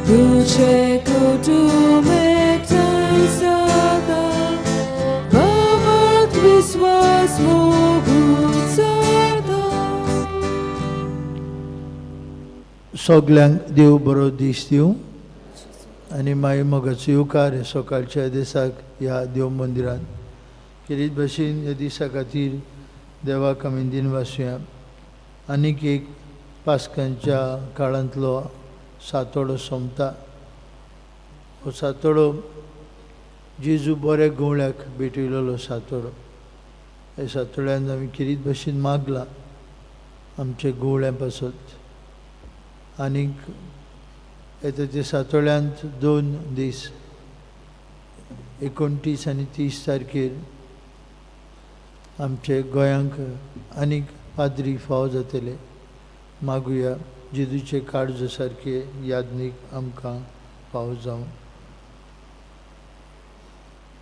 तुझे कुटुंब एकठांय जाता, बाबाक विस्वास मोग चडता. सगल्यांक देव बरो दीस दिवं आनी मागीर मोगाचो येवकार हे सकाळच्या दिसाक ह्या देव मंदिरांत खेरीत भशेन ह्या दिसा खातीर देवाक आमी दिनवासुया. आनीक एक पास्कांच्या काळांतलो सातोडो सोंपता. हो सातोडो जेजू बऱ्या गवळ्याक भेटयलेलो सातोडो. ह्या सातोड्यान आमी खेरीत भशेन मागलां आमच्या गवळ्यां पासत. आनीक येता ते सातोळ्यांत 2 दीस 29 आनी 30 तारखेर आमचे गोंयांक आनीक पाद्री फावो जातले. मागुया जेजूचे काळज सारके यादनीक आमकां फावो जावं.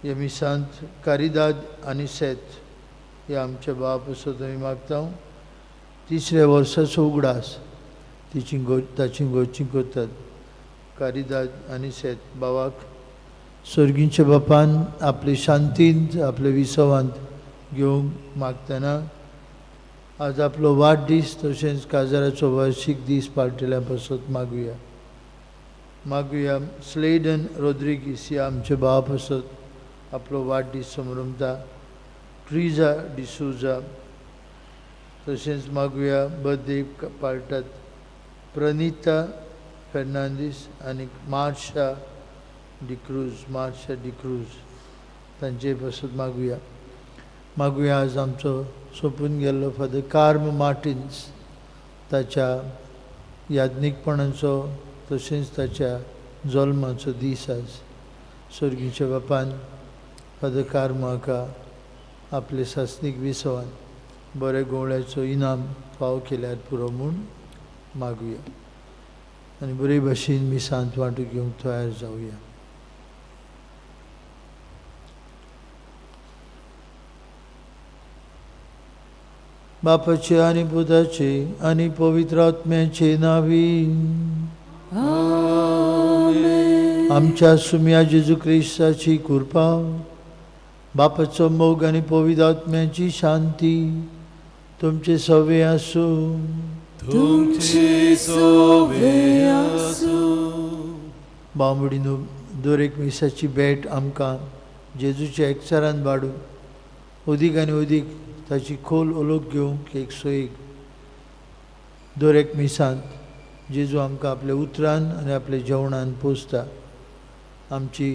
ह्या मिसांत कारिदाद आनी सेत हे आमचे बाप पासत आमी मागता. तिसऱ्या वर्साचो उगडास तिची ताची गोची करतात. कारिदाद आनी सेत बाबाक सर्गींच्या बापान आपले शांतींत आपले विसवांत घेवंक मागतना आज आपलो वाडदीस तशेंच काजाराचो वार्शीक दीस पाळटेल्या पासत मागुया. मागुया स्लेडन रोद्रिगीस ह्या आमच्या भावा पासत आपलो वाडदीस समरमता. ट्रिजा डिसोजा तशेंच मागुया बर्थडे पाळटात प्रनिता फेर्नांदीस आनी मार्शा डिक्रूज, मार्शा डिक्रूज तांचे पासत मागुया. मागुया आज आमचो सोंपून गेल्लो फादर कार्म मार्टिन्स ताच्या याज्ञीकपणाचो तशेंच ताच्या जल्माचो दीस आज. सर्गीच्या बापान फादर कार्म हाका आपले सासणीक विसवान बऱ्या गोवळ्याचो इनाम फावो केल्यार पुरो म्हूण मागुया आनी बरे भशेन मिसांत वांटो घेवंक तयार जावया. बापाचे आनी पुताचे आनी पवित्र आत्म्याचे नांवी. आमेन. आमच्या सुम्या जेजू क्रिस्ताची कृपा, बापाचो मोग आनी पवित्र आत्म्याची शांती तुमचे सवे आसूं. तुमचे सवे आसूं. बांबडीनो, दर एक मिसाची भेट आमकां जेजूच्या एकचारान वाडून अदीक आनी अदीक ताची खोल ओलोक घेवंक एक सोयीक. दर एक मिसांत जेजू आमकां आपल्या उतरान आनी आपल्या जेवणान पोसता. आमची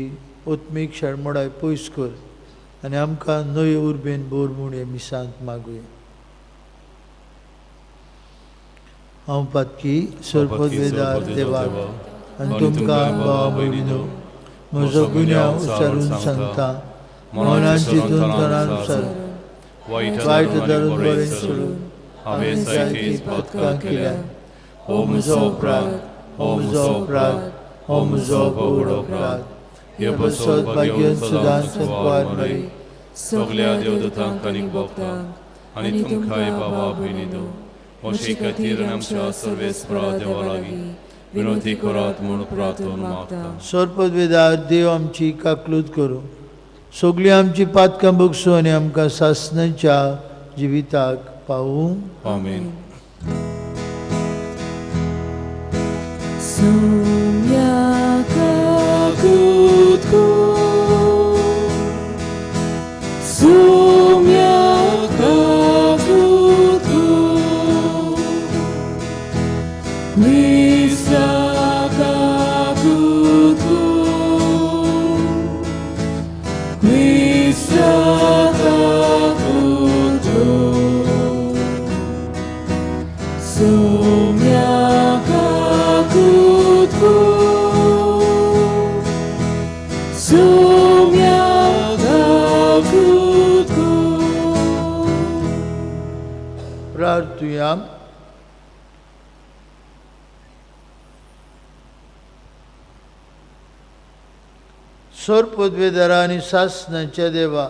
आत्मीक शेळमोडाय पयस कर आनी आमकां नवे उर्बेन भर म्हूण हे मिसांत मागुया. हांव पातकी सरपदवेदार देवाक आनी तुमकां भावा भयणीनो म्हजो गुन्यांव उच्चारून सांगता. मनान चिंतून तणान उच्चारून वायट धरून बरें सोडून हांवें जायतीं पातकां केल्या. हो म्हजो अपराध, हो म्हजो अपराध, हो म्हजो व्हड अपराध. हे पासत भाग्यन सदांच संतवार मरी सगल्या देवदूतांक आनी भक्तांक आनी तुमकांय बाबा भयणीनो म्हजे खातीर आनी आमच्या सर्वेस्परा देवा लागीं विनवती करात म्हूण प्रार्थना मागता. सरपदवेदार देव आमची काकलूत करूं, सगळीं आमची पातकां भोगसूं आनी आमकां सासणाच्या जिविताक पावूं. आमेन. सुम्या काकूत कर, सुम्या काकूत कर, क्रिस्ता काकूत कर, क्रिस्ता काकूत कर, सुम्या काकूत कर, सुम्या काकूत कर. प्रार्थुया. सरपदवेदारा आनी सासणाच्या देवा,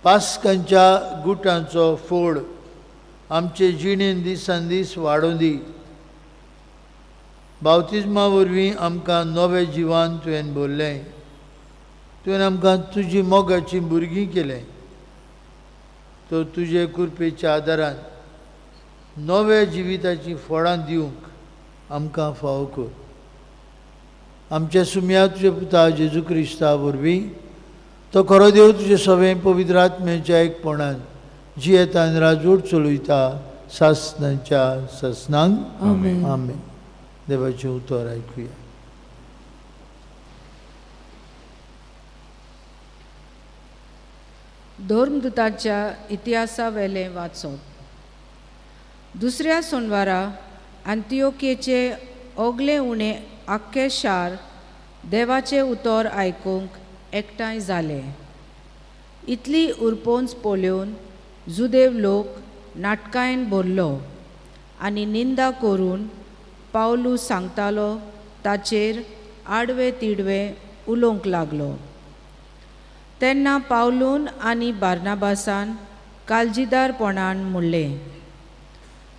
पास्कांच्या गुटांचो फोड आमचे जिणेन दिसान दीस वाडोवं दी. बावतिज्मा वरवीं आमकां नवें जिवान तुवें भरलें. तुवें आमकां तुजी मोगाचीं भुरगीं केलें. तर तुजे कृपेच्या आदारान नव्या जिविताचीं फळां दिवंक आमकां फावो कर. आमच्या सुम्या तुज्या पुता जेजू क्रिस्ता वरवीं तो खरो देव तुजे सगळें पवित्र आत्म्याच्या एकपणान जियेतान राजवट चलयता सासनाच्या सासनांक. आमेन. आमेन. देवाचें उतर आयकुया. धर्मदूताच्या इतिहासावेलें वाचप. दुसऱ्या सोनवारा आंतियोकेचे ओगले उणें आख्खें शार देवाचें उतर आयकूंक एकठांय जालें. इतली उरपोंच पळोवन जुदेव लोक नाटकायन भरलो आनी निंदा करून पावलू सांगतालो ताचेर आडवे तिडवे उलोवंक लागलो. तेन्ना पावलून आनी बार्नाबासान काळजीदारपणान म्हणलें,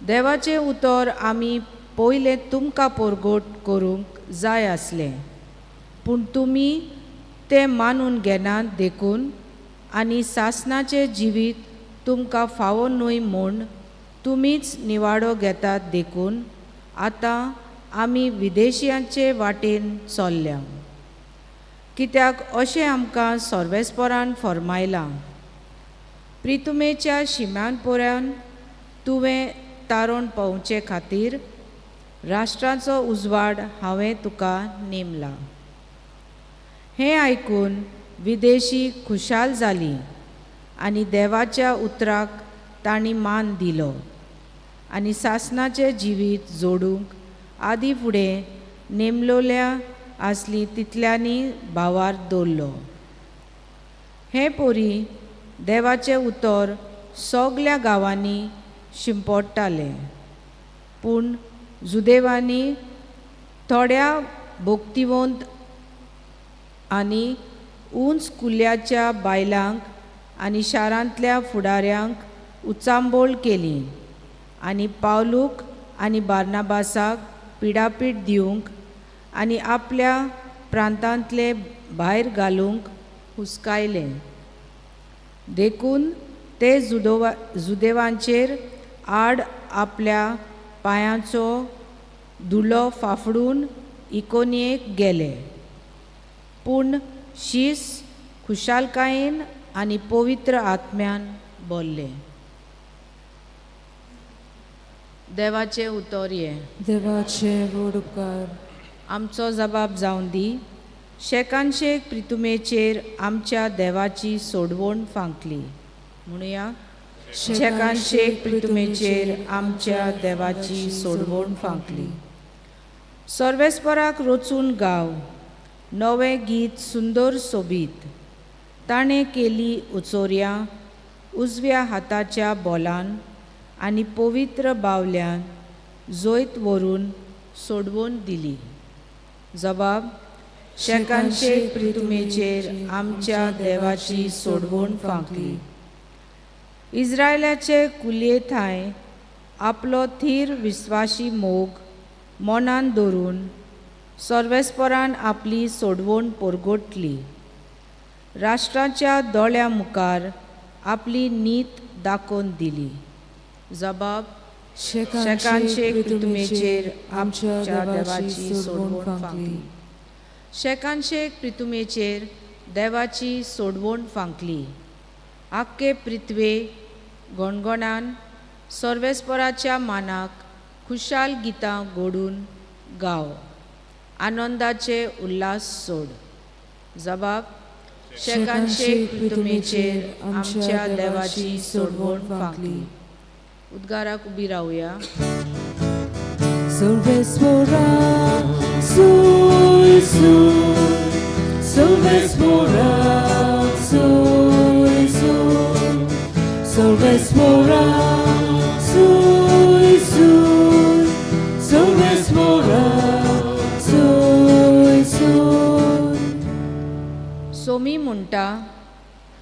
देवाचें उतर आमी पयलें तुमकां परगट करूंक जाय आसलें, पूण तुमी तें मानून घेनात देखून आनी सासणाचें जिवीत तुमकां फावो न्हय म्हूण तुमीच निवाडो घेतात देखून आतां आमी विदेशियांचे वाटेन चल्ल्या. कित्याक अशें आमकां सर्वेस्परान फर्मायलां, प्रितुमेच्या शिम्यान पोऱ्यान तुवें तारण पावचे खातीर राष्ट्राचो उजवाड हांवें तुका नेमला. हें आयकून विदेशी खुशाल जालीं आनी देवाच्या उतराक तांणी मान दिलो आनी सासणाचें जिवीत जोडूंक आदी फुडें नेमलोल्या आसली तितल्यांनी भावार दवरलो. हें पोरी देवाचें उतर सगल्या गांवांनी शिंपडटालें, पूण जुदेवांनी थोड्या भोक्तिवंत आनी उंच कुल्याच्या बायलांक आनी शारांतल्या फुडाऱ्यांक उचांबोळ केली आनी पावलूक आनी बार्नाबासाक पिडापीड दिवंक आनी आपल्या प्रांतांतले भायर घालूंक हुस्कायलें. देखून ते जुदेवांचेर आड आपल्या पांयांचो धुलो फाफडून इकोनियेक गेले. पूण शीस खुशालकायेन आनी पवित्र आत्म्यान भरलें. देवाचें उतर हें. देवाचे व्हड उपकार. आमचो जबाब जावन दी. शेकानशेक प्रितुमेचेर आमच्या देवाची सोडवण फांकली. म्हणुया, शेकानशेक प्रितुमेचेर आमच्या देवाची सोडवण फांकली. सर्वेस्पराक रचून गाव नवें गीत सुंदर सोबीत. ताणें केली उचोर्या उजव्या हाताच्या बोलान आनी पवित्र बावल्यान जैत व्हरून सोडवून दिली. जबाब, शेकानशेक प्रितुमेचेर आमच्या देवाची सोडवण फांकली. इस्रायलाचे कुलये थांय आपलो थीर विस्वाशी मोग मनान दवरून सर्वेस्परान आपली सोडवण परगटली. राष्ट्राच्या दोळ्या मुखार आपली नीत दाखोवन दिली. जबाब, शेकानशेक प्रितुमेचेर आमच्या देवाची सोडवण फांकली. शेकानशेक प्रितुमेचेर देवाची सोडवण फांकली. आख्खे पृथ्वे गणगणान सर्वेस्पराच्या मानाक खुशाल गितां गोडून गाव, आनंदाचे उल्हास सोड. जबाब, शेकानशेक प्रितुमेचेर आमच्या देवाची सोडवण फांकली. उद्गाराक उबी रावया. सर्वेस्परा सुय सुय, सर्वेस्परा सुय सुय, सर्वेस्परा सुय सुय, सर्वेस्परा सुय सुय. सोमी म्हणटा,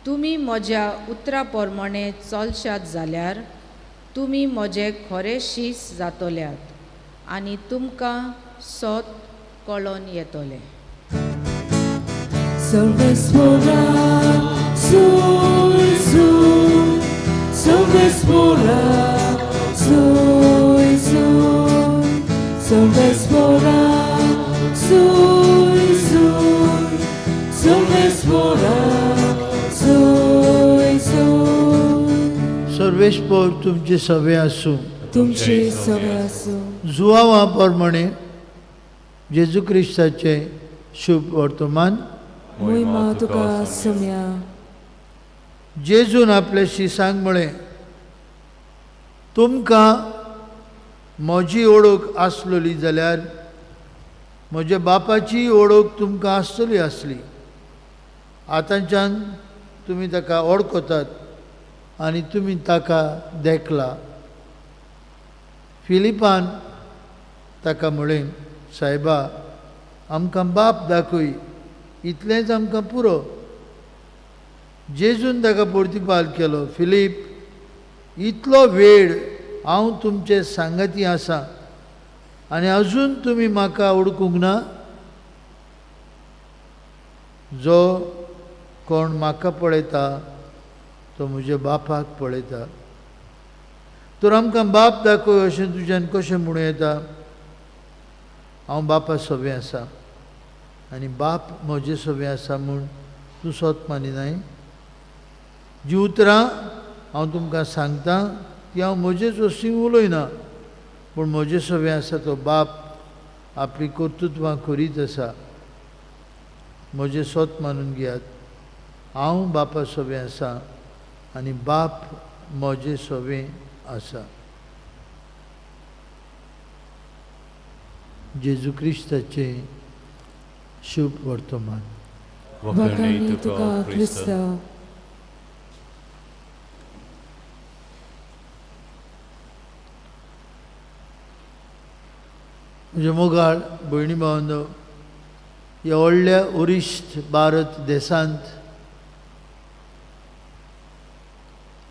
तुमी म्हज्या उतरा प्रमाणे चलशात जाल्यार तुमी म्हजे खरे शीस जातल्यात आनी तुमकां सत कळोन येतलें. सर्वेस्परा सुय सुय, सर्वेस्परा सुय सुय, सर्वेस्परा सुय सुय, सर्वेस्परा सुय सुय. सर्वेस्पोर तुमचे सवे आसूं. तुमचे सवे आसूं. जुवावा प्रमाणे जेजू क्रिस्ताचें शुभ वर्तमान. मोहिमा तुका सम्या. जेजून आपले शिसांक म्हळें, तुमकां म्हजी ओळख आसलेली जाल्यार म्हज्या बापाची ओळख तुमकां आसतली आसली. आतांच्यान तुमी ताका वळखतात आनी तुमी ताका देखला. फिलिपान ताका म्हळें, सायबा, आमकां बाप दाखय, इतलेंच आमकां पुरो. जेजून ताका प्रतिपाल केलो, फिलीप, इतलो वेळ हांव तुमचे सांगाती आसा आनी अजून तुमी म्हाका वळखूंक ना? जो कोण म्हाका पळयता तो म्हज्या बापाक पळयता. तर आमकां बाप दाखय अशें तुज्यान कशें म्हणूं येता? हांव बापा सवें आसा आनी बाप म्हजे सवें आसा म्हूण तूं सोत मानिनाय? जी उतरां हांव तुमकां सांगता ती हांव म्हजेच वशीं उलयना, पूण म्हजे सवें आसा तो बाप आपली कर्तृत्वां करीत आसा. म्हजें सोत मानून घेयात, हांव बापा सवें आसा आनी बाप म्हजे सवें आसा. जेजू क्रिस्ताचें शुभ वर्तमान. वखाणी तुका क्रिस्ता. म्हज्या मोगाळ भयणी भावंडो, ह्या व्हडल्या उरिश्ट भारत देशांत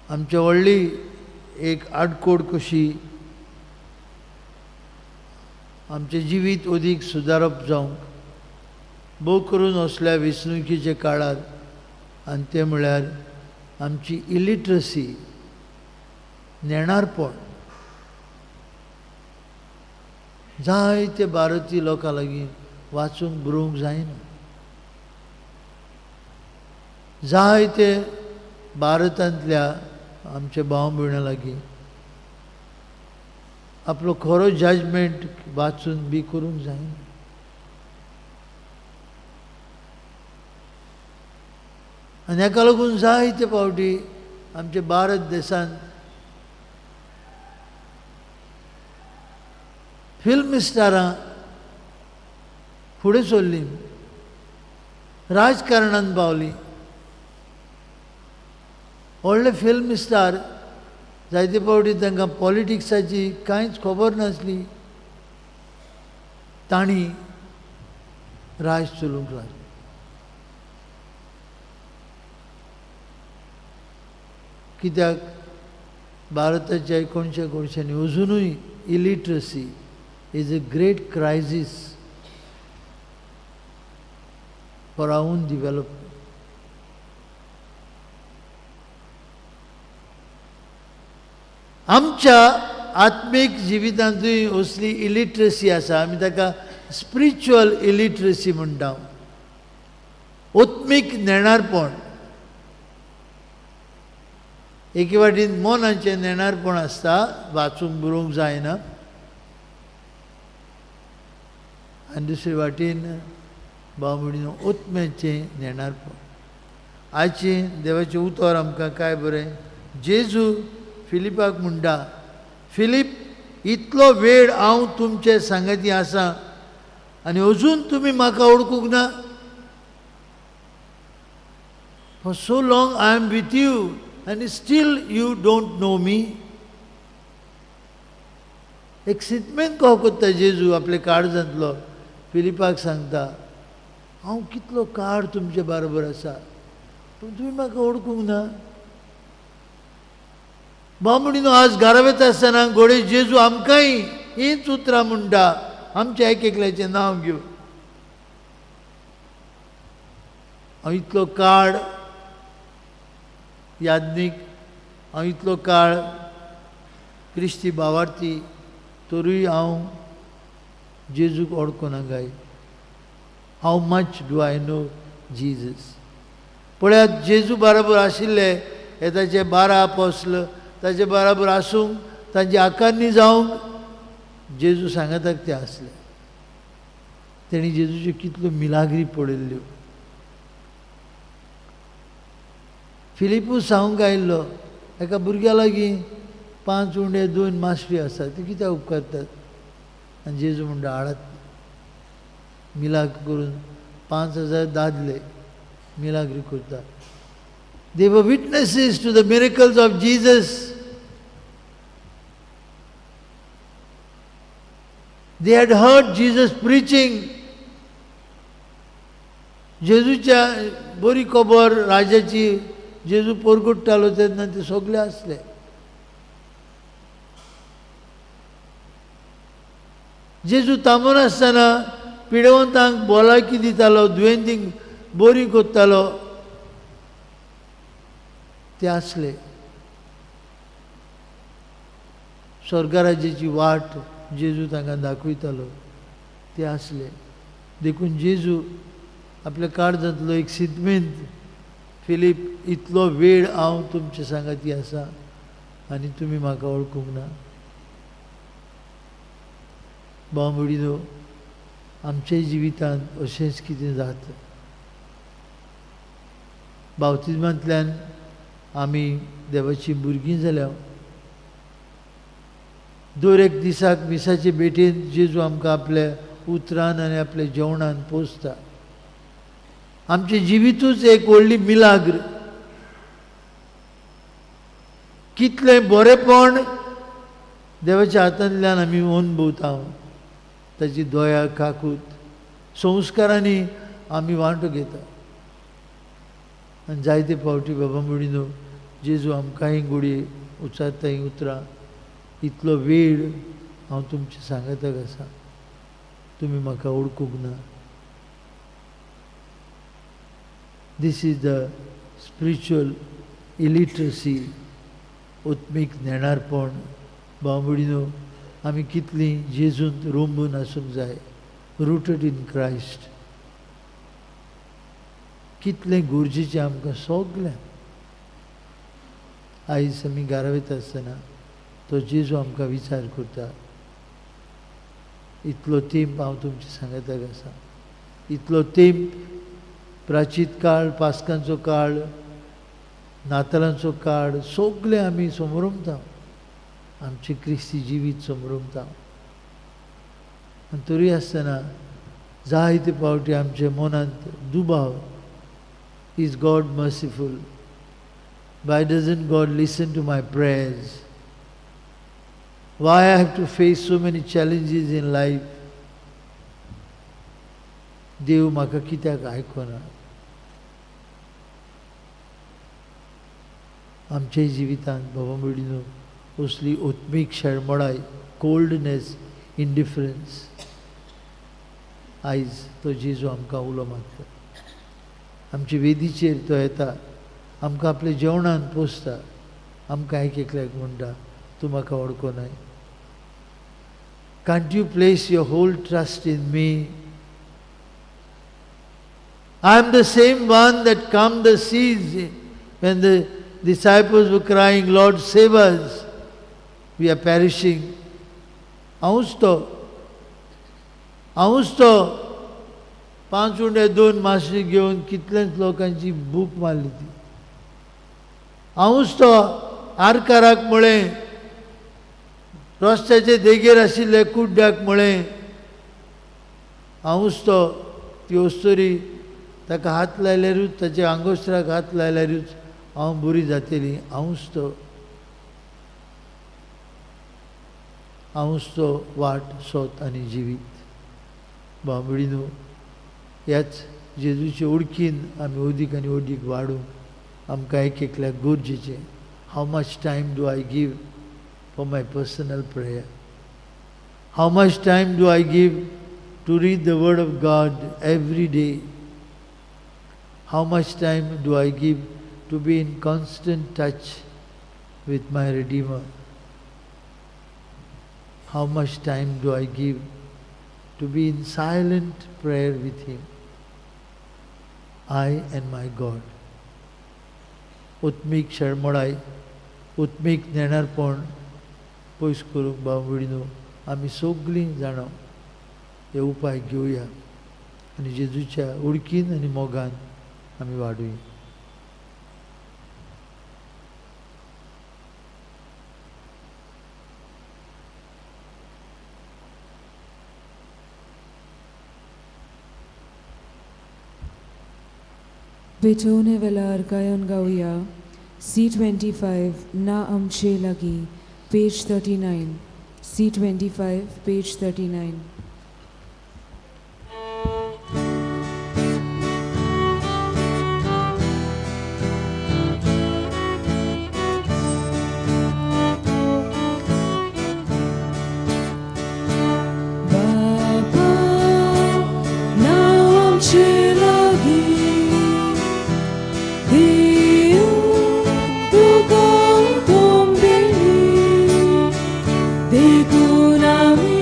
आमच्या व्हडली एक आडकोड कशी आमचें जिवीत अदीक सुदारप जावंक भोव करून असल्या वेंचणुकेच्या काळार, आनी तें म्हळ्यार आमची इलिट्रसी, नेणारपण. जायते भारतीय लोकां लागीं वाचूंक बरोवंक जायना. जायते भारतांतल्या आमच्या भाव भयणां लागीं आपलो खरो जजमेंट वाचून बी करूंक जायना. आनी हाका लागून जायते फावटी आमच्या भारत देशांत फिल्म स्टारां फुडें सरलीं, राजकारणांत पावलीं. व्हडले फिल्म स्टार जायते फावटी तांकां पॉलिटिक्साची कांयच खबर नासली, तांणी राज चलोवंक लागलें. कित्याक भारताच्या एकोणशे एकोणशांनी अजुनूय illiteracy is a great crisis for our own development. आमच्या आत्मीक जिवितांतूय असली इलिट्रसी आसा, आमी ताका स्पिरिच्युअल इलिट्रसी म्हणटा, आत्मीक नेणारपण. एके वाटेन मनाचें नेणारपण आसता, वाचूंक बरोवंक जायना, आनी दुसरे वाटेन भाव भयणीनो आत्म्याचें नेणारपण. आयचें देवाचें उतर आमकां काय बरें, जेजू फिलिपाक म्हणटा, फिलीप, इतलो वेळ हांव तुमचे सांगाती आसा आनी अजून तुमी म्हाका वळखूंक ना? For so long I am with you and still you don't know me. एक सिटमेंट कहो कोत्ता जेजू आपले काळजांतलो फिलिपाक सांगता, हांव कितलो काळ तुमचे बरोबर आसा पूण तुमी म्हाका वळखूंक ना. बामणीनो आज घरा वता आसतना घोडे जेजू आमकांय हीच उतरां म्हणटा, आमच्या एक एकल्याचें नांव घेवन. हांव इतलो काळ याज्ञीक, हांव इतलो काळ क्रिस्ती भावार्थी, तरूय हांव जेजूक वळखना काय? How much do I know Jesus? पळयात, जेजू बराबर आशिल्ले हे ताचे 12 आपोस्ल, ताचे बराबर आसूंक, तांची आकारणी जावंक जेजू सांगाताक ते आसले. तेणी जेजूच्यो कितल्यो मिलाग्री पळयल्ल्यो. फिलिपूस सांगूंक आयिल्लो एका भुरग्या लागीं 5 उंडे 2 मासळी आसात, ते कित्याक उपकारतात? आनी जेजू म्हणटा हाडात. मिलाग्र करून 5000 दादले मिलाग्री करता. They were witnesses to the miracles of Jesus. They had heard Jesus preaching. जेजूच्या बरी खबर राजाची जेजू परगट्टालो तेन्ना ते सगळे आसले. जेजू थांबून आसतना पिडेवंतांक भलायकी दितालो, दुयेंतींक बरी करतालो, ते आसले. स्वर्गराज्याची वाट जेजू तांकां दाखयतालो, ते आसले. देखून जेजू आपल्या काळजांतलो एक सिदमेंत, फिलीप, इतलो वेळ हांव तुमचे सांगाती आसा आनी तुमी म्हाका वळखूंक ना. भाव भयणीनो, आमच्या जिवितांत अशेंच कितें जाता. बावतिज्मांतल्यान आमी देवाचीं भुरगीं जाल्या. दर एक दिसाक मिसाचे भेटेन जेजू आमकां आपल्या उतरान आनी आपल्या जेवणान पोसता. आमचें जिवितूच एक व्हडली मिलाग्र. कितलें बरेंपण देवाच्या हातांतल्यान आमी अनुभवता, ताची दया काकूत संस्कारांनी आमी वांटो घेता. आनी जायते फावटी बाबा भयणीनो, जेजू आमकांय घडये उच्चारता हीं उतरां, इतलो वेळ हांव तुमचे सांगाताक आसा, तुमी म्हाका वळखूंक ना. This is the spiritual illiteracy, आत्मीक नेणारपण. भाव भयणीनो, आमी कितलीं जेजूंत रोंबून आसूंक जाय, रुटेड इन क्रायस्ट. कितलें गरजेचें आमकां सगळ्यांक. आयज आमी घरा वयता आसतना तो जेजू आमकां विचार करता, इतलो तेंप हांव तुमचे सांगाताक आसा, इतलो तेंप प्राचीत काळ, पास्कांचो काळ, नातालांचो काळ, सगळे आमी समरमता, आमचें क्रिस्ती जिवीत समरमता. आनी तरी आसतना जायते फावटी आमच्या मनांत दुबाव, is God merciful? Why doesn't God listen to my prayers? Why I have to face so many challenges in life? देव म्हाका कित्याक आयकना? आमच्या जिवितांत बाबा भयणीनो असली आत्मीक शेळमळाय, कोल्डनेस, इंडिफरन्स, आयज तो जेजू आमकां उलो मारता. आमचे वेदीचेर तो येता, आमकां आपल्या जेवणान पोसता, आमकां एक एकल्याक म्हणटा, तूं म्हाका वळखनाय. Can't you place your whole trust in me? I am the same one that calmed the seas when the disciples were crying, Lord, save us, we are perishing. हांवूच तो, हांवूच तो 5 उंडे 2 मासळी घेवन कितलेच लोकांची भूक मारली ती. हांवूच तो आरकाराक म्हळें, रस्त्याचे देगेर आशिल्ले कुड्ड्याक म्हळें, हांवूच तो ती अस्तुरी ताका हात लायल्यारूच, ताच्या आंगोस्त्राक हात लायल्यारूच हांव बरी जातली. हांवूच तो, हांवूच तो वाट, सोत आनी जिवीत. भाव भयणीनो, ह्याच जेजूचे ओळखीन आमी अदीक आनी अदीक वाडूंक आमकां एक एकल्याक गरजेचें. How much time do I give for my personal prayer? How much time do I give to read the Word of God every day? How much time do I give to be in constant touch with my Redeemer? How much time do I give to be in silent prayer with Him? I and my God. उत्मीक शळमळाय, उत्मीक नेणारपण पयस करूंक भाव भयणीनो आमी सगळीं जाणां हे उपाय घेवया आनी जेजूच्या उडकीन आनी मोगान आमी वाडुया. भेटवणे वेळार गायन गावया C25 ना आमचे लागीं, page 39. C25, page 39. बाबा ना आमचे लागीं, देव तुका तोंबेली, देखून आमी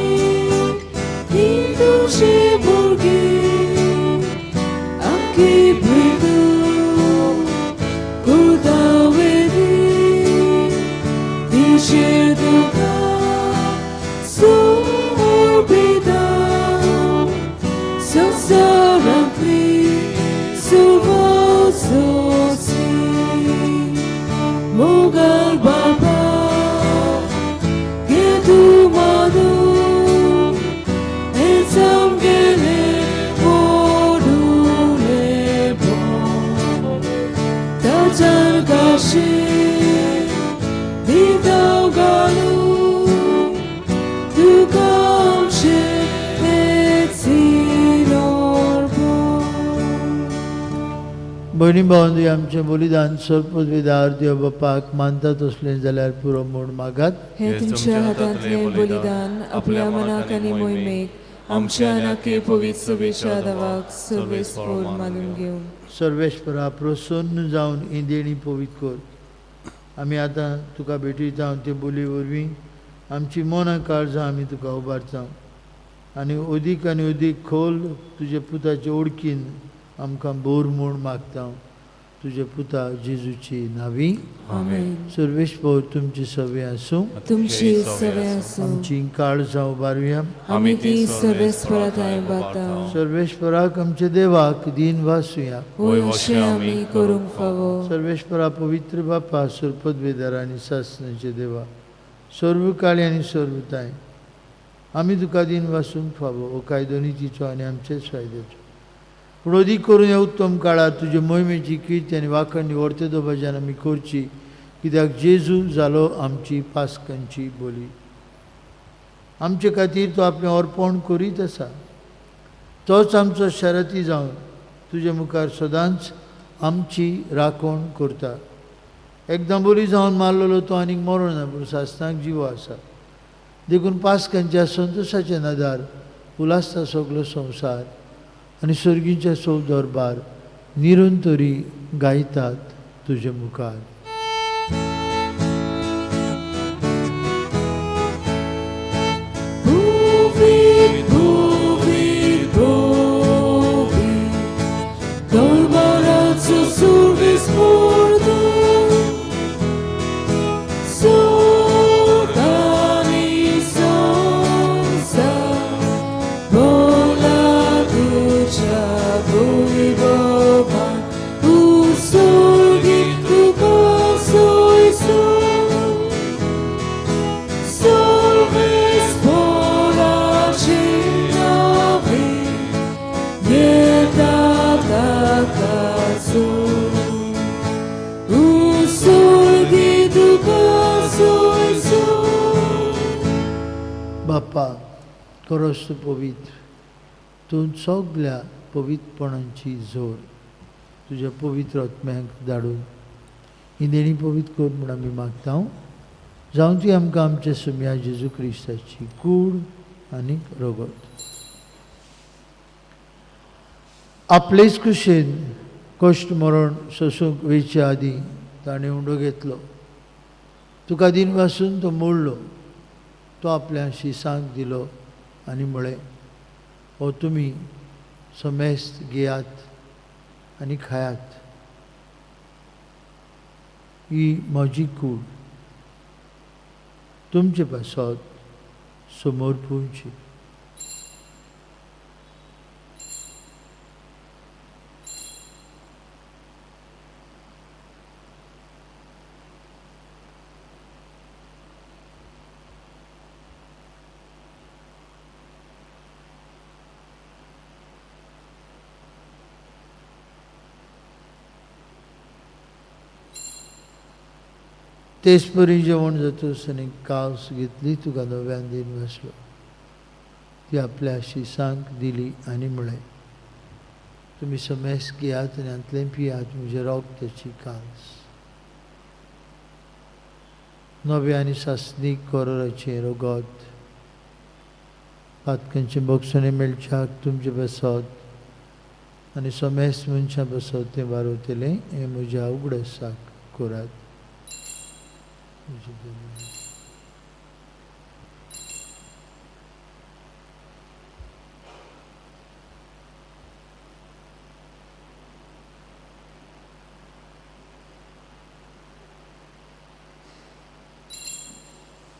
हीं तुजी भुरगीं, आख्खी भुरगीं करता वेदी, तिचेर तुका समर्पिता, संवसारांतली सुवासोसी. मोगाळ बाबा घे तूं मानून हें आमगेलें व्हडलेपण, ताच्यान काशी दिता घालून तुका आमचें हें अर्पण. भयणी भावांनो, आमचें बलिदान सर्वपदवीदार देव बापाक मानता तसलें जाल्यार पुरो म्हूण मागात. हे तुमच्या हातांतलें बलिदान आपल्या मनाक आनी मोहिमेक आमच्या आनी पवित्र सभेच्या देवाक सर्वेस्पोर मानून घेवं. सर्वेस्परा प्रसन्न जावन ही देणी पवित्र कर. आमी आतां तुका भेटयता ते बोली वरवीं आमची मनां काळजां आमी तुका उबारता आनी अदीक आनी अदीक खोल तुजे पुताचे ओळखीन आमकां बोर म्हूण मागता, तुजे पुता जेजूची नावी. आमेन. सर्वेस्पोर तुमची सवे आसूं. तुमची सवे आसूं. आमची काळजां उबारुया. आमी ती सर्वेस्परा थंय बाता. सर्वेस्पराक आमच्या देवाक दीन वासुया. होय, अशें आमी करूंक फावो. सर्वेस्परा, पवित्र बापा, सर्पदवेदार आनी सासणाचे देवा, सर्व काळी आनी सर्वताय आमी तुका दीन वासूंक फावो. हो कायदो नितीचो आनी आमचेच फायद्याचो, पूण अदीक करून ह्या उत्तम काळार तुजे मोहिमेची किर्ती आनी वाखणी व्हरते भजन आमी करची, कित्याक जेजू जालो आमची पास्कांची बोली. आमचे खातीर तो आपलें अर्पण करीत आसा. तोच आमचो शरती जावन तुजे मुखार सदांच आमची राखण करता. एकदां बोली जावन मारलेलो तो आनीक मरोना, पूण सासणाक जिवो आसा. देखून पास्कांच्या संतोशाचे नदार उलासता सगलो संवसार आनी सर्गीच्या सौ दरबार निरंतरी गायतात तुजे मुखार. Buvit, buvit, buvit, Dolbarazzo sul visporto, Sotani sonsa, Vola ducia, vui boba, Usurgi tu coso e sol, Solves porace novi, Yetata katsu, Usurgi tu coso e sol. बाप्पा, खरोच तूं पवित्र, तूं सगल्या पवित्रपणांची जोड. तुज्या पवित्र आत्म्याक धाडून ही देणी पवित्र कर म्हूण आमी मागता. जावं ती आमकां आमच्या सुम्या जेजू क्रिस्ताची कूड आनी रगत. आपलेच कुशीन कश्ट मरण सोसूंक वयचे आदीं ताणें उंडो घेतलो. तुका दिन वासून तो मोडलो. तो आपल्या शिसांक दिलो आनी म्हळें, हो तुमी समेस्त घेयात आनी खायात. ही म्हजी कूड तुमचे पासत समोर पुवची. तेच परी जेवण जातूच आनी कास घेतली, तुका नव्यान दिन बसलो. ती आपल्या शिसांक दिली आनी म्हळें, तुमी समेस्त घेयात आनी हांतलें पियात, म्हजें रगताची कास. नव्या आनी सासणीक कोरोराचें रगत पातकांचें बक्षणें मेळच्याक तुमचें बसत आनी समेस्त मनशां बसत तें वारवतलें. हें म्हज्या उगडासाक करात.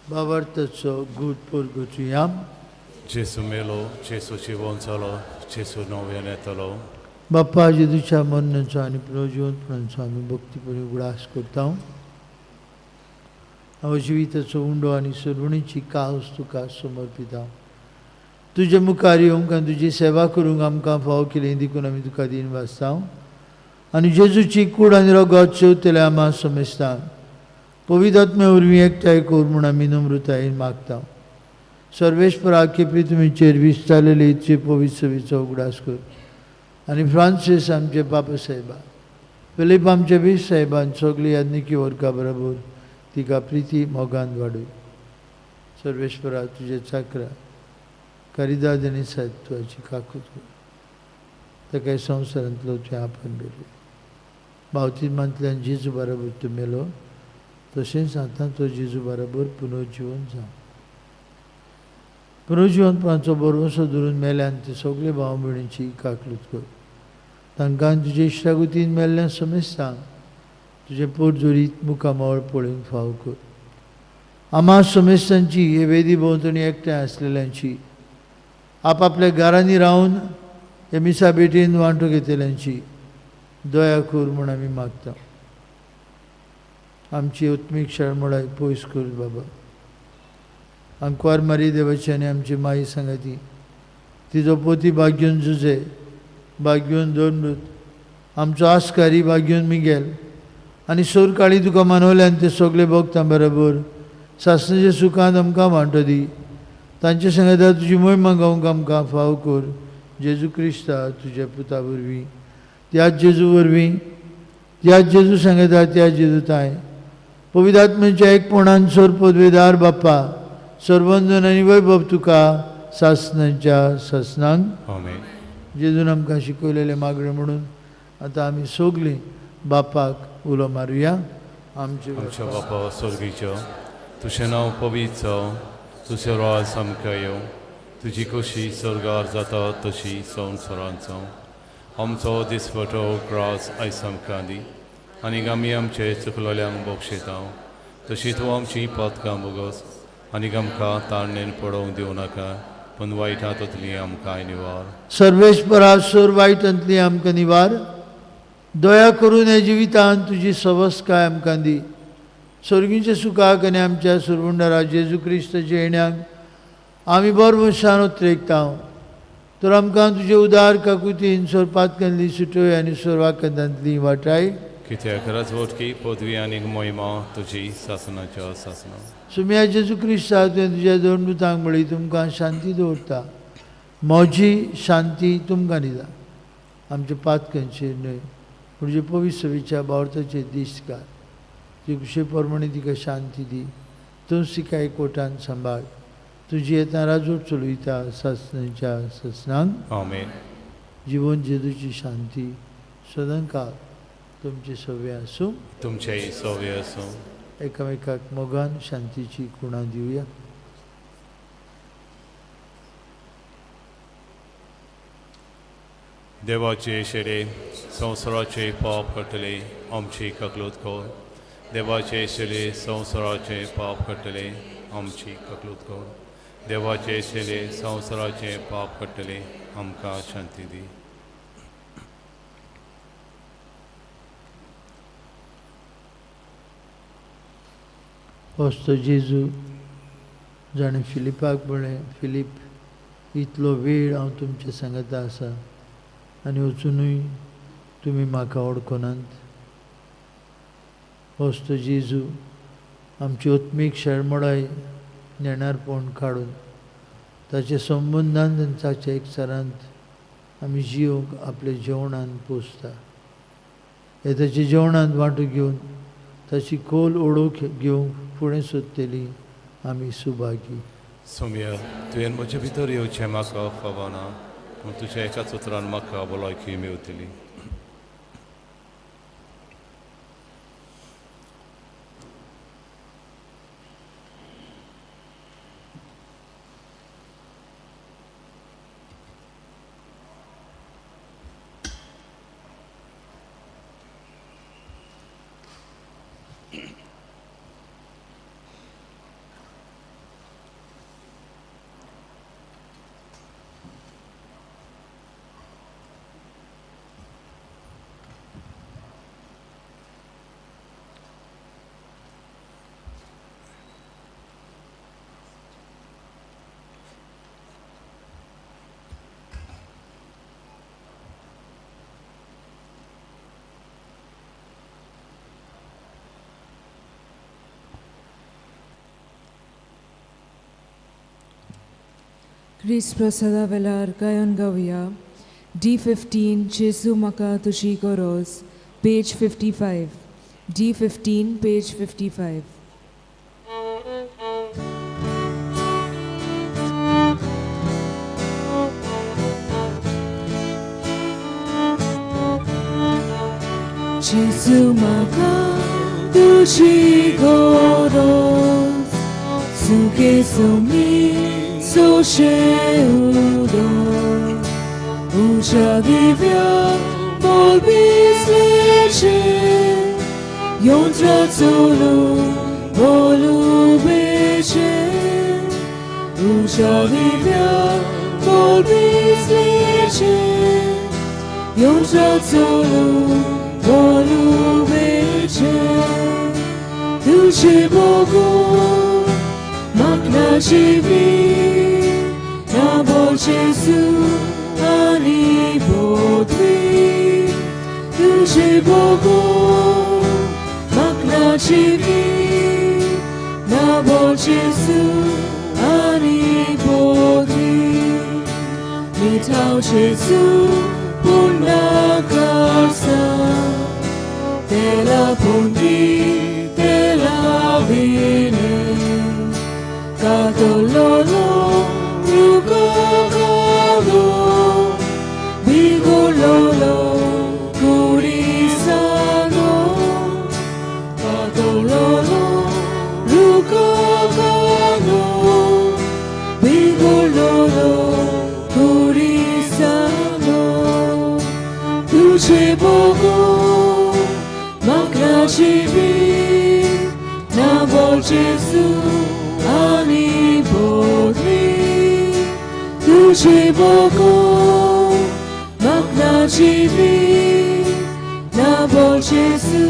बाबार्थाचो गूट पोरगुचुयाम. जेसू मेलो, जेसू जिवन जालो, जेसू नव्यान येतलो. बाप्पा जेजूच्या मरणाचो आनी पुनर्जिवंतपणाचो आमी भक्तीपणी उगडास करता. हांव जिविताचो उंडो आनी सरवणीची कास तुका समर्पिता. तुजे मुखार येवंक आनी तुजी सेवा करूंक आमकां फावो केली देखून आमी तुका दिन वाचता. आनी जेजूची कूड आनी रगत शेवतले आमा समेस्तां पवित्र आत्म्या वरवीं एकठांय कर म्हूण आमी नम्रतायेन मागता. सर्वेस्परा केपी तुमीचेर विस्तारलेले इत्से पवित्र सभेचो उगडास कर आनी फ्रांसीस आमचे बाबा साहेबा, फिलीप आमचे बीस साहेबान सगळी याज्ञिकी वर्गा बरोबर तिका प्रिती मोगान वाडय. सर्वेस्परा तुजे चाकरा कारिदाद आनी सत्वाची काकूत कर. ताका संवसारांतलो तुवें आपण मेलो. बावतिज्मांतल्यान जेजू बरोबर तूं मेलो, तशेंच आतां तो जेजू बरोबर पुनर्जिवन जावं. पुनर्जिवनपणाचो भरवंसो धरून मेल्यान ते सगळे भाव भयणीची काकलूत कर. तांकां तुजे इश्टागतीन मेल्ल्या समेस्तांक तुजें पोरजोरीत मुखामळ पळोवंक फाव कर. आमा समेस्तांची हे वेदी भोंवतणी एकठांय आसलेल्यांची, आपापल्या घरांनी रावन हे मिसा भेटीन वांटो घेतल्यांची दया कर म्हूण आमी मागता. आमची उत्मीक शळमळाय पयस कर बाबा. आंकवार मारी देवाची आनी आमची माई सांगाती, तिजो पोती भाग्यून जुजे, भाग्यून दोनमृत, आमचो आस्कारी भाग्यून मिगेल आनी सोरकाळी तुका मानवल्यान ते सगळे भोगता बरोबर सासणाच्या सुखांत आमकां वांटो दी. तांचे सांगाता तुजी मोहिमा गावंक आमकां फाव कर. जेजू क्रिस्ता तुज्या पुता वरवीं, त्याच जेजू वरवीं, त्याच जेजू सांगाता त्या जेजू ताय पवित्र आत्म्याच्या एकपणान सोर पदवेदार बाप्पा सर्वंदन आनी वैभव तुका सासणाच्या सासणांक. आमेन. जेजून आमकां शिकयलेलें मागणें म्हणून आतां आमी सगलीं बापाक उलो मारुया. आमचे आमच्या बापा स्वर्गीच्या, तुजें नांव पवित्र जावं, तुजें राज आमकां येवं, तुजी खोशी स्वर्गार जाता तशी संवसारांत जावं. आमचो दिसवटो ग्रास आयज आमकां दी आनी आमी आमचे चुकलोल्यांक बक्षिता तशी तूं आमची पातकां बोगस आनी आमकां ताणेन पडोवंक दिवं नाका, पूण वायट हातांतली आमकां निवार. सर्वेस्परा सोर वायटांतली आमकां निवार. दया करून हे जिवितांत तुजी सवस्काय आमकां दी. स्वर्गीच्या सुखाक आनी आमच्या सुरवंडारा जेजू क्रिस्ताच्या येण्याक आमी बरवशान उतरेकता. तर आमकां तुजे उदार काकुतीन सोरपातकांतली सुटोय आनी सोरवाकंदांतली वाटाय. कित्याक राजवटकी पदवी आनी मोहिमा तुजी सासणाच्या सासणा. सुम्या जेजू क्रिस्ता तुवें तुज्या दोन दुतांक म्हळी, तुमकां शांती दवरता, म्हजी शांती तुमकां दिता. आमच्या पातकांचेर न्हय पूण जे पवित्र सभेच्या बावर्थाचेर दिश्ट घाल. तुजे कुशे प्रमाणे तिका शांती दी. तूं तिका एकवटान सांबाळ. तुजी येता राजवट चलयता सासणाच्या ससनांक। आमेन। जिवन जेजूची शांती सदांकाळ तुमचे सवे आसूं, तुमचेय सवे आसूं। एकामेकाक मोगान शांतीची कुणा दिवया। देवाचे शेडे संवसाराचे पाप करतले आमची ककलूत कर। देवाचे शेडे संवसाराचे पाप करतले आमची ककलूत कर। देवाचे शेडे संवसाराचे पाप करतले आमकां शांती दी। होस्तो जेजू जाणें फिलिपाक म्हळें, फिलीप इतलो वेळ हांव तुमच्या सांगता आसा आनी वचुनूय तुमी म्हाका वळखनात। होस्तो जेजू आमची आत्मीक शेळमोडाय नेणारपण काडून ताचे संबंदान आनी ताच्या एकचारांत आमी जिवंक आपल्या जेवणान पोसता। हे ताच्या जेवणांत वांटो घेवन ताची खोल ओळख घेवंक फुडें सोदतली आमी सुभागी। सोम्या, तुवें म्हजे भितर येवचें म्हाका फावना, पूण तुज्या एकाच उतरान म्हाका भलायकी मेवतली। क्रिस्त प्रसादा वेलार गायन गावया। D15 जेजू म्हाका तुजी गरज, पेज 55। D15 page 55। जेजू म्हाका तुजी गरज, सुखे सोमी सोशेउदो, उषा दिव्या बोलबिसलेचे, यंत्र चोलू बोलुबेचे, उषा दिव्या बोलबिसलेचे, यंत्र चोलू बोलुबेचे, तुझे बोगो मागना जीवी, ना बोल जेजू आनी बोधवी, तुझे बोगो मागना जीवी, ना बोल जेजू आनी बोधवी, मिठाव जेजू पुन्हा करसा, तेला पुंदी तेला विने, कातोलोलो रुगो बिगोलोलो कुरिसानो, कातोलोलो रुगो बिगोलोलो कुरिसानो, तुझे बोगो मागना जीवी, ना बोल जेजू आनी बोधवी, तुझे बोगो मागना जीवी, ना बोल जेजू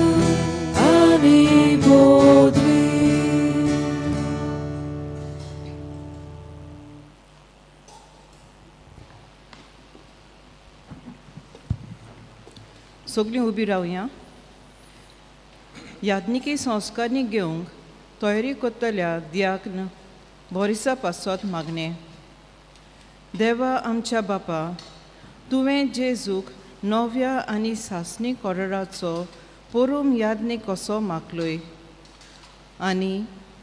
आनी बोधवी। सगळीं उबी रावया। याज्ञिकी संस्कारणी घेवंक तयारी करतल्या दियाक्न बोरिसा पासत मागणें। देवा आमच्या बापा, तुवें जेजूक नव्या आनी सासणी कोरराचो पोरूम याज्ञीक कसो मागलोय आनी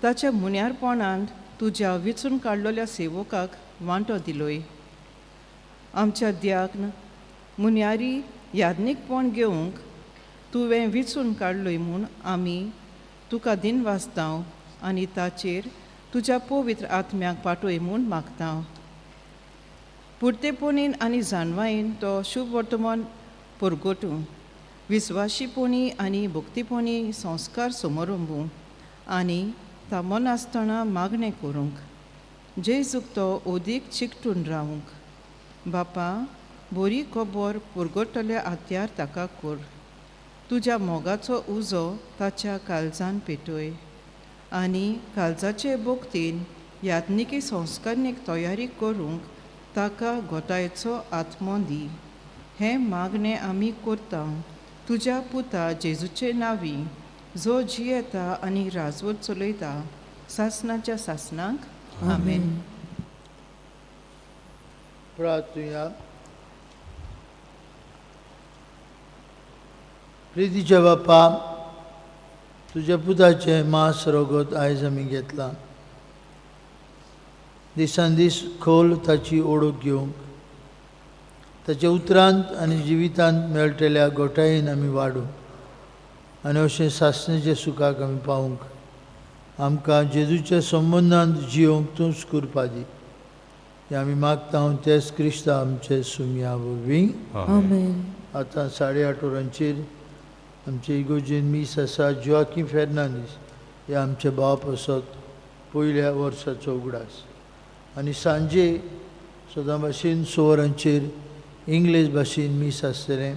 ताच्या मुन्यारपणांत तुज्या विचून काडलेल्या सेवकाक वांटो दिलोय. आमच्या द्याग्न मुन्यारी याज्ञीकपण घेवंक तुवें विचून काडलोय म्हूण आमी तुका दिनवासतांव आनी ताचेर तुज्या पवित्र आत्म्याक पाटोय म्हूण मागता. पुरतेपणीन आनी जाणवायेन तो शुभ वर्तमान परगटूं, विस्वाशीपणी आनी भक्तीपणी संस्कार समरंबू आनी ता मनासतना मागणें करूंक जेजूक तो ओदीक चिकटून रावूंक. बापा, बरी खबर पुरगटल्या आत्यार ताका कर. तुज्या मोगाचो उजो ताच्या काळजान पेटय आनी काळजाचे भक्तीन याज्ञिकी संस्कारणीक तयारी करूंक ताका गोतायचो आत्मो दी. हें मागणें आमी करता तुज्या पुता जेजूचे नांवी, जो जियेता आनी राजवट चलयता सासनाच्या सासनाक. आमेन. प्रार्थुया. प्रितीच्या बापा, तुज्या पुताचें मांस रगत आयज आमी घेतलां. दिसान दीस खोल ताची ओळख घेवंक, ताच्या उतरांत आनी जिवितांत मेळटल्या गोठायेन आमी वाडूं आनी अशें सासणेच्या सुखाक आमी पावूंक आमकां जेजूच्या संबंदांत जियोवंक तूंच कृपा दी. हें आमी मागता तेच क्रिस्ता आमचे सुमया वरवीं. आमेन. आतां 8:30 वरांचेर आमचे इगोर्जेन मीस आसा. जोआकीम फेर्नांदीस हे आमचे भाव पासत पयल्या वर्साचो उगडास. आनी सांजे सदां भाशेन 6 वरांचेर इंग्लीश भाशेन मीस आसतलें.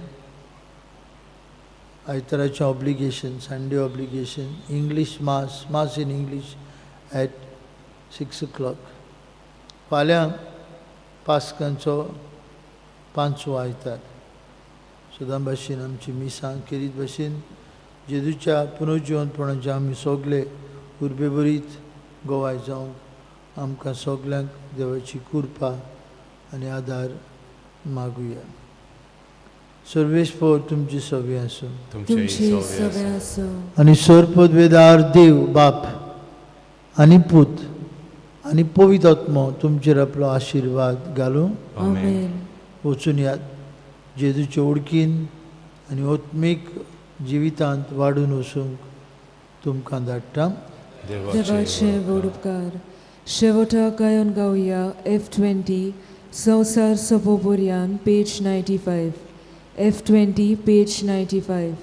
आयताराचें obligation, Sunday obligation, English mass, mass in English at 6 o'clock. फाल्यां पास्कांचो 5वो आयतार. सदां भाशेन आमची मिसां केरीत भाशेन जेजूच्या पुनर्जिवंतपणाचे आमी सगळे उर्बेभरीत गोवाय जावंक आमकां सगल्यांक देवाची कृपा आनी आदार मागुया. सर्वेस्पर तुमची सवी आसूं. तुमची सवे आसूं. आनी सर्पदवेदार देव बाप आनी पूत आनी पवित्र आत्मो तुमचेर आपलो आशिर्वाद घालूं. आमेन. वचून यात जेजूचे ओळखीन आनी आत्मीक जिवितांत वाडून वचूंक तुमकां धाडटा. देवाचे व्हड उपकार. शेवटाक गायन गावया F20 संवसार सोपोपर्यान, पेज 95. F20, page 95.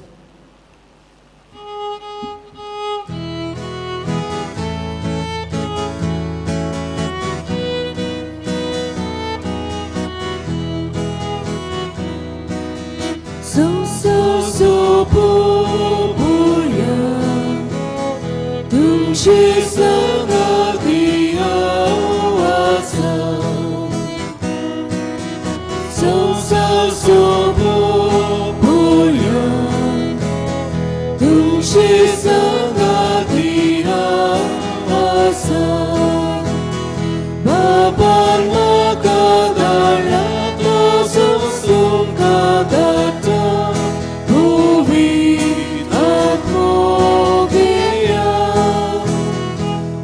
संवसार सोपोपर्यान तुमचे संगाती हांव आसा. संवसार सोपोपर्यान तुमचे संगाती हांव आसा. बाबान म्हाका धाडला तसोच तुमकां धाडटा पवित्र आत्मो घेया.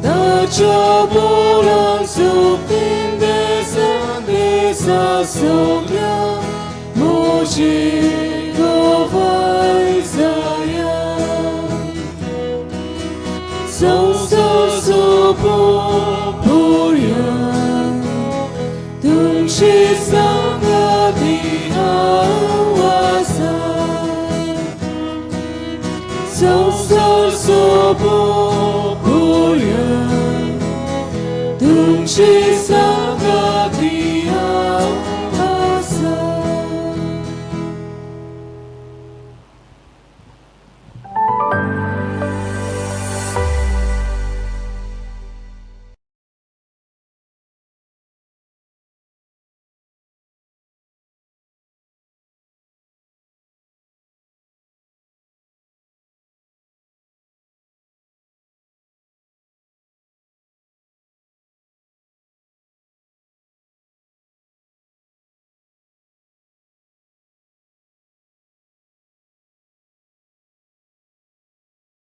ताच्या बोलान सुकतीन देसान देसा सगळ्या म्हजे